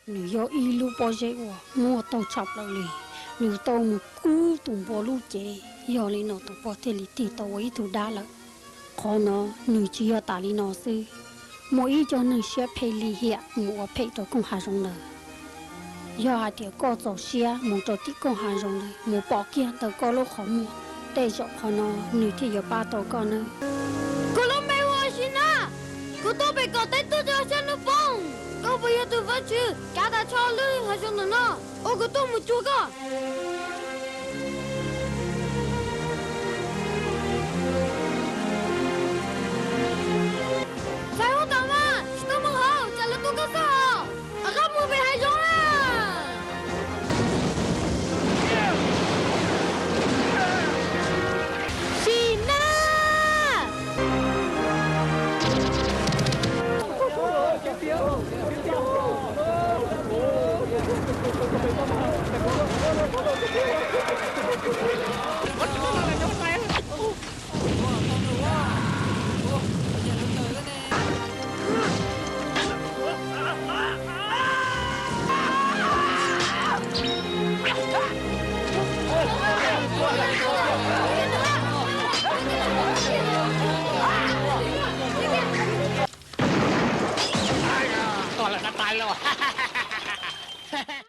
Nws yog ib lub pob zeb uas muaj taug tshaj plaws li, nws tau mus kub tus npua lub cev, yog li no tus npua thiaj li tig tau ua ib tug dab lawm. Qhov no nws tsis yog tas li no xwb, muaj ib co neeg siab phem lim hiam mus ua phem rau kooj hav zoov ntawd. Yog hais tias koj txaus siab mus rau tim kooj hav zoov ntawd mus pom kiag ntawm koj lub qhov muag, tej zaum qhov no nws thiaj yuav pab tau koj nawb. Kuv lub npe hu ua Sis Nab, kuv tuaj pem qaum teb tuaj rau sab hnub poob. Koj puas yog tus vaj tswv kav tas tsho lub hav zoov ntawm no uas kuv tuaj mus cuag koj? Ntxhais hauj tom mas, tsis tau mus hauv, tsam lawv tua koj xwb os. Rov qab mus pem hav zoov na. Sim na!